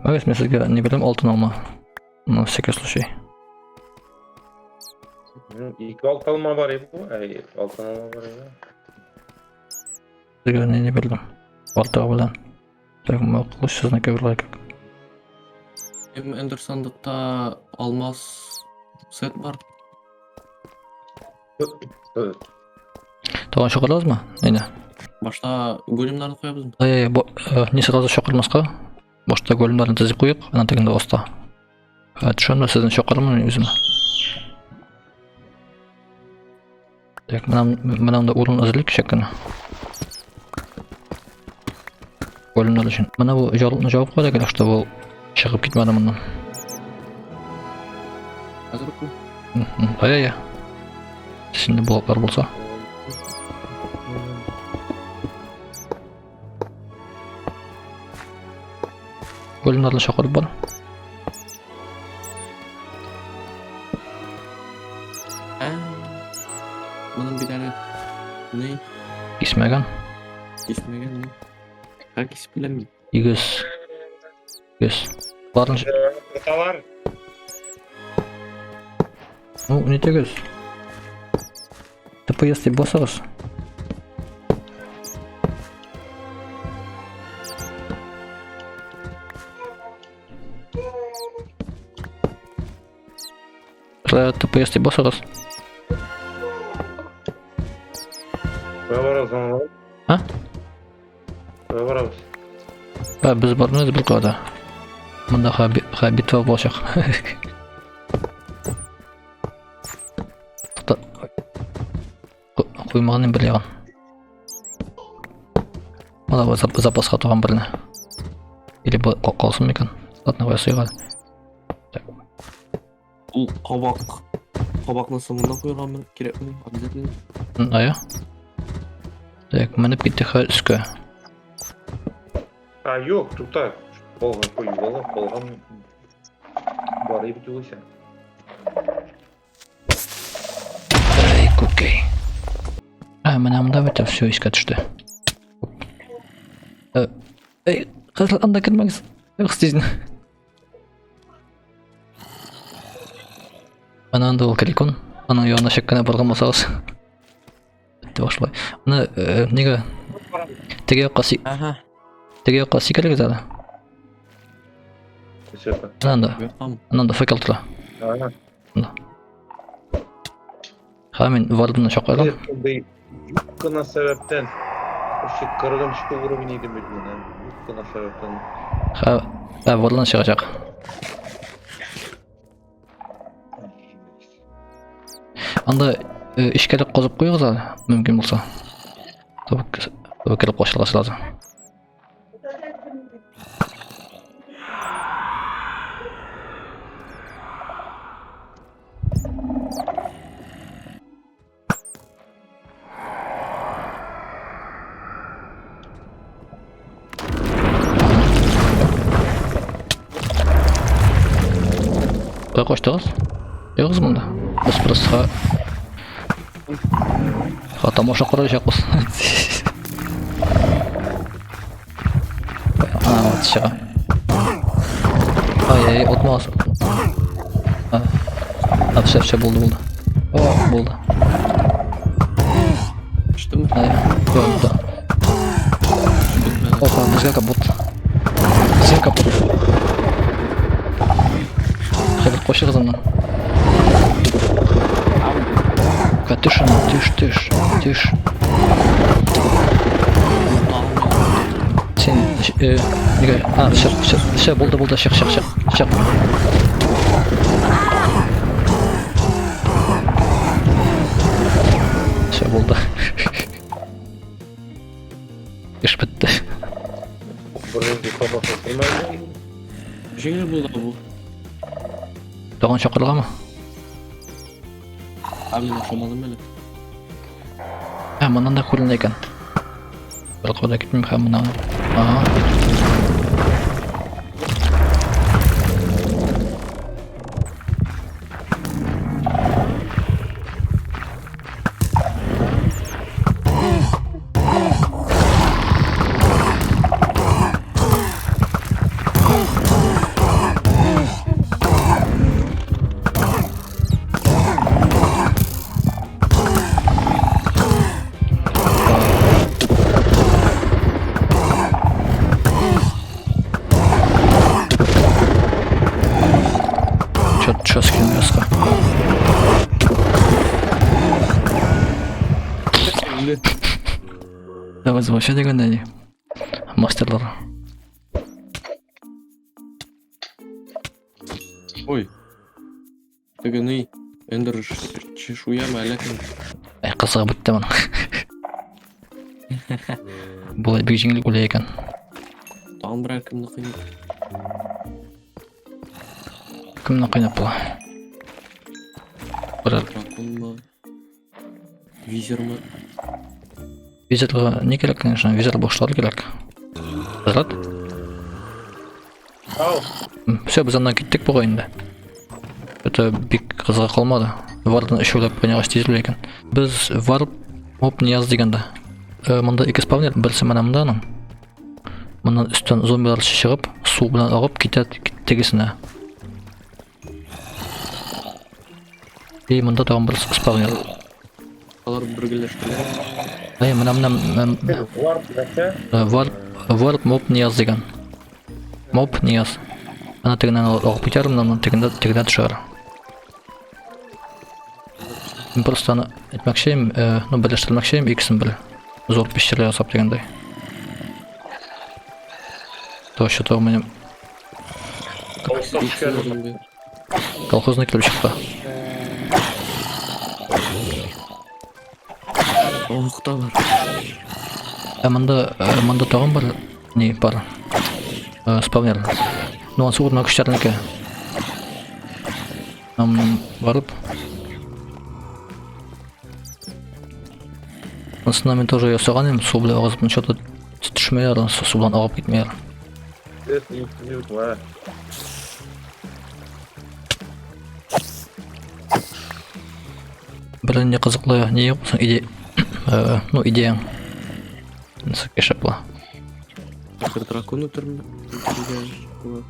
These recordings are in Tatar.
Мәгез, мин сезгә не бирәм алтын алма. На всякий случай. Минем ике алтын алма бар иде бу. Әй, алтын алма бар иде. Сезгә не не бирдем. Артыгы белән. Так, мына кылыч сезнеке бер как. Эм Эндер сандыкта алмаз сет бар. Тагын чакырабызмы? Әйдә. Башта големнарны куябызмы? Ай, бу не сразу чакырмаска. Башта големнарны тезеп куйык, аннан тегендә оста. Төшәм дә сезне чакырырмын мин үземә. Так, менә менә монда урын әзерлик кичә кенә. Големнар өчен. Менә бу җавапны җавап куярга кирәк, чтобы ул чыгып китмәде моннан. Хәзер үк. Ай-яй. Синде блоклар булса. Големнарны чакырып бар. Ә, моның бит әле ни? Кисмәгән. Кисмәгән ни? Ха кисеп беләм мин. Игез. Игез. Барын. Кыталар. Ну, не тегез. ТПС дип басыгыз. ТПС дип басыгыз. Кая барабыз аңа? А? Кая барабыз? Ә, без бармыйбыз бер кая да. Монда ха битва булачак. Тукта. Куймаган бер ягын. Мына бу запаска туган берне. Или бу калсын микән? Ладно, куясы юк әле. Ул кабак. Кабакны соңында куяргамы? Кирәкме? Обязательно. Ая. Так, менеп киттек хәл өскә. А, юк, тукта. Болган куй, болган, болган. Бар бит югыйсә. Ай, күкәй. А, менә монда бит все искә төште. Эй, кызыл анда кермәгез. Юк, тизен. Менә анда ул крикун. Аның янына чак кенә барган булсагыз. Бетте башлай. Аны нигә теге якка си Ага. теге якка сикерегез әле. Күрсәтә. Менә анда. Яккамы? Менә анда факел тора. Ага. Ха, мин варданы чакырдым. Шундый юк кына сәбәптән. Вообще 40 уровень идем бит мин. Юк кына сәбәптән. Ха, ә, вардан чыгачак. Анда эчкәрәк казып куегыз әле, мөмкин булса. Табып табып кереп качырга сразу. Кая качтыгыз? Югыз монда. Без просто ха тамаша караячакбыз. А, вот чыга. Ай, ай, отмас. А, а, все, все, булды, булды. О, булды. Төштеме? Ай, булды. Бетмәде. Опа, безгә капот. Безгә капот. Хәзер качыгыз аннан. Ка, төш аннан, төш, төш, төш. Син, нигә, а, все, все, все, булды, булды, чык, чык, чык, чык. Все, булды. Эш бетте. Бернинди тамаша күрмәдем. Җиңел булды бу. Тагын чакырыргамы? Ә мин ашамадым әле. Ә, моннан да күренә икән. Бер куда китмим һәм моннан. Ага. Чё, чё скинул яска? Давай вообще дигәндә ни? Мастерлар. Ой. Теге ни? Эндер чешуямы әллә кем? Әй, кызыгы бетте моның. Болай бик җиңел үлә икән. Тагын берәр кемне кыйный. Кемне кыйнап була? Берәр Драконмы? Визермы? визерга ни кирәк, конечно, визер башлар кирәк. Хәзрәт? Ау. Все, без аннан киттек бугай инде. Это бик кызыгы калмады. Вардан өчәүләп уйнагач тиз үлә икән. Без варп моп нияз дигәндә. Монда ике спавнер, берсе менә монда аның. Моннан өстән зомбилар чыгып, су белән агып китә тегесенә. И монда тагын бер спавнер. Алар бергәләштеләр. Әй, менә менә Варп нәрсә? Варп варп моп нияз дигән. Моп нияз. Ана тегеннән агып китәр, моннан тегендә тегенә төшәр. Мин просто аны әйтмәкче ну берләштермәкче идем икесен бер. Зур пещера ясап дигәндәй. То что-то у меня Зомби. колхозный килеп чыкты. Тавык та бар. Ә монда монда тагын бер ни бар. Спавнер. Ну, ансы урман көчләрнеке. Нам барып. Ансына мин тоже ясаган идем, су белән агызып, но что-то төшмәйләр, ансы су белән агып китмәйләр. Юк, юк, Бер ни кызыклы ни юк соң идея. Ну, идеяң. Нәрсә яшәп була. Бер дракон үтермә. Үтергән.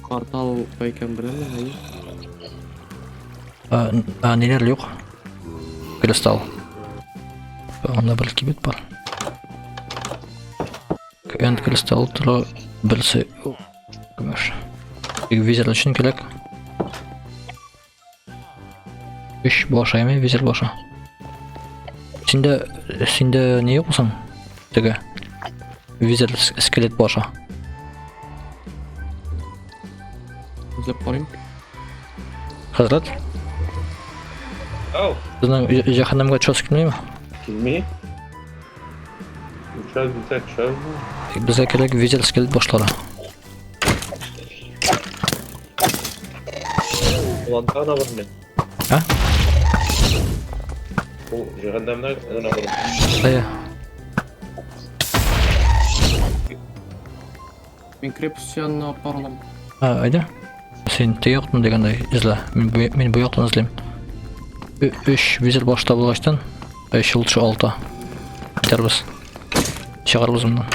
Портал бар икән беләме, әйе. А ниләр юк? Кристалл. Анда бер кибет бар. Энд кристалл тора берсе көмеш. Визер өчен кирәк. Өч баш әйме визер башы. Синдә ни юк соң? Теге визер скелет башы. Эзләп карыйм. Хәзрәт, Ау. безнең җәһәннәмгә төшәсе килмиме? Килми. Төшәбез дисәк төшәбез. Безгә кирәк визер скелет башлары. Уланта да бар мин. А? Ул җәһәннәмнән генә бар. Әйе. Мин крепость янына баралам. А, әйдә. Син теге яктан дигәндәй эзлә. Мин бу яктан эзлим. Өч визер баш табылгачтан, өч лучше алты. Китәрбез. Чыгарбыз моннан.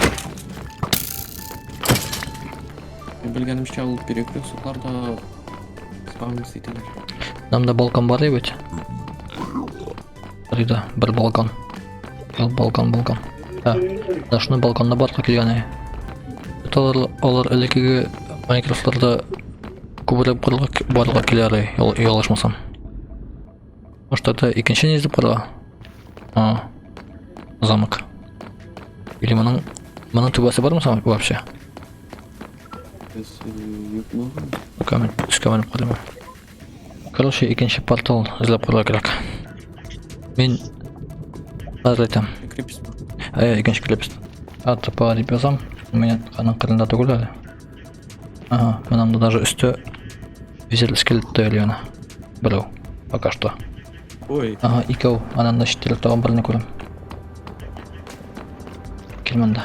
Мин белгәнемчә ул перекрестларда спавниться итәләр. Намда балкон бар бит. Бар бер балкон. Ул балкон, балкон. Ха, менә шуны балконда барга килгән. Алар элеккеге Майнкрафтларда күбрәк барырга киләр, ялгышмасам. Может, тогда икенче не эзләп карарга? А, замок. Или моның түбәсе бармы соң вообще? Без юкмы? Пока мин өскә менеп карыйм. Короче, икенче портал эзләп карарга кирәк. Мин хәзер әйтәм. Крепость. Ә, икенче крепость. А, тупа дип язам. Менә аның кырында түгел әле. Ага, менә монда даже өсте визер скелет та әле яна. Берәү. Пока что. Ой, Ага, икәү. Анан да читтәрәк тагын берне күрәм. Кил монда.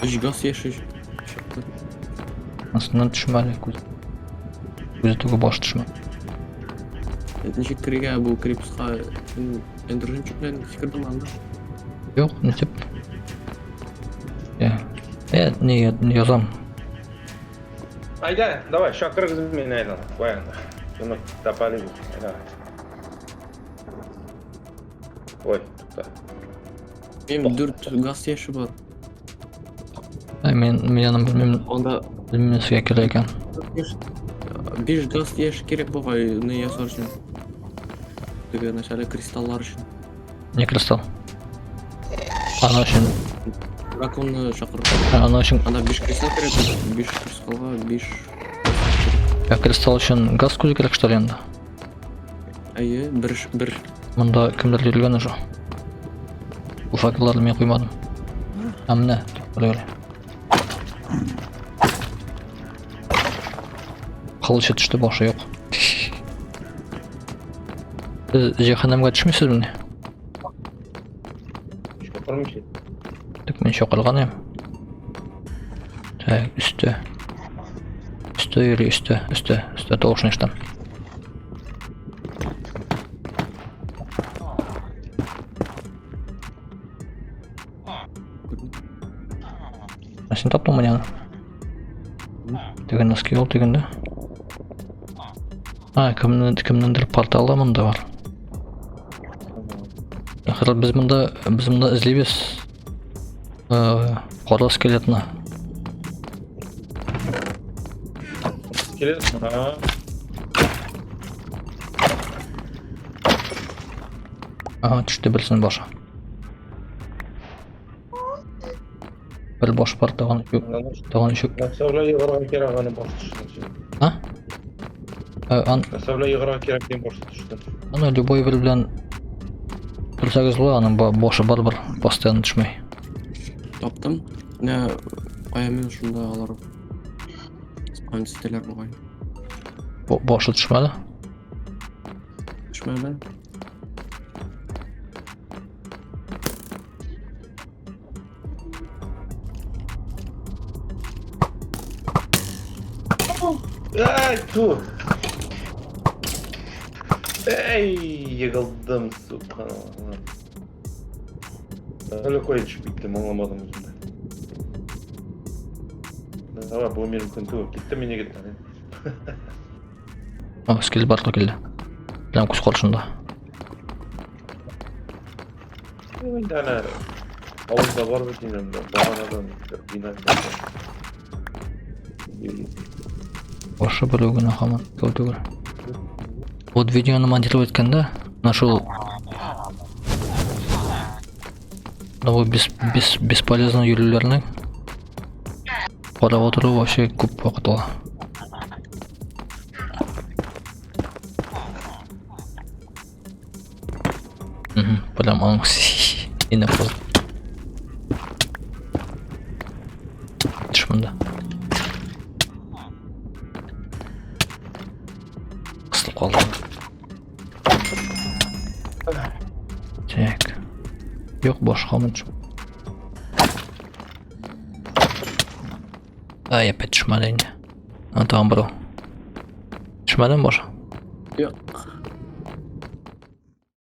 өч газ яши чыкты. Астыннан төшмә әле күз. Күзе түгел баш төшмә. Ничек керергә бу крепостька? Эндер жемчуг белән сикердем анда. Юк, нитеп. Я. Я не не язам. Айда, давай, чакырыгыз мине әйдә. Куй анда. Шуны тапали. Давай. Ой, тукта. Минем дүрт газ яше бар. Ә, мин аны белмим, Анда белмим нәрсәгә кирәк икән. 5 газ яше кирәк бугай, не ясар өчен. Теге нәрсәле кристаллар өчен. Не кристалл? Аны өчен, Драконны чакырып. аны өчен, Анда 5 кристалл кирәк, 5 кристаллга 5. ә, кристалл өчен газ күзе кирәк что ли инде? Әйе, бер бер. Монда кемдер йөргән уже. Бу факелларны мин куймадым. Ә менә, бер. Кылычы төште, башы юк. Сез җәһәннәмгә төшмисезмени? Чакырмыйсың. Так мин чакырган идем. Так, өстә. Өстә йөри, өстә, өстә, өстә тавышын ишетәм. Ә син таптыңмы аны? Теге носки ул тегендә. А, кемнеңдер порталы монда бар. Ахыры без монда эзлибез. Кара скелетны. Скелет? А, Ага, төште берсенең башы. Бер баш бар, тагын юк, тагын өчәү. Нәрсә белән егырга кирәк аны баш төшсен. А? Ан, Нәрсә белән егырга кирәк дигән баш төшсен. Аны любой бер белән торсагыз була, аның башы барыбер постоянно төшмәй. Таптым. Менә кая мин шунда алар спаун итәләр бугай. Башы төшмәде. Төшмәде. Ай, ту. Эй, егылдым, субханалла. Әле кая төшеп киттем, аңламадым үзем дә. Давай, бу минем көн түгел. Киттем мин егетләр. А, скелет барлыкка килде. Прям күз каршында. Инде әнә авылда бар бит инде, баганадан бина. Башы берәү генә һаман икәү түгел. Вот видеоны монтировать иткәндә, нашел бу бесполезно йөрүләрне карап утыру вообще күп вакыт ала. Прям аның инде кыз. Төш монда. Кысылып калды. Так. Юк, башка мын төшеп. Ай, опять төшмәде инде. А, тагын берәү. Төшмәдеме башы? Юк.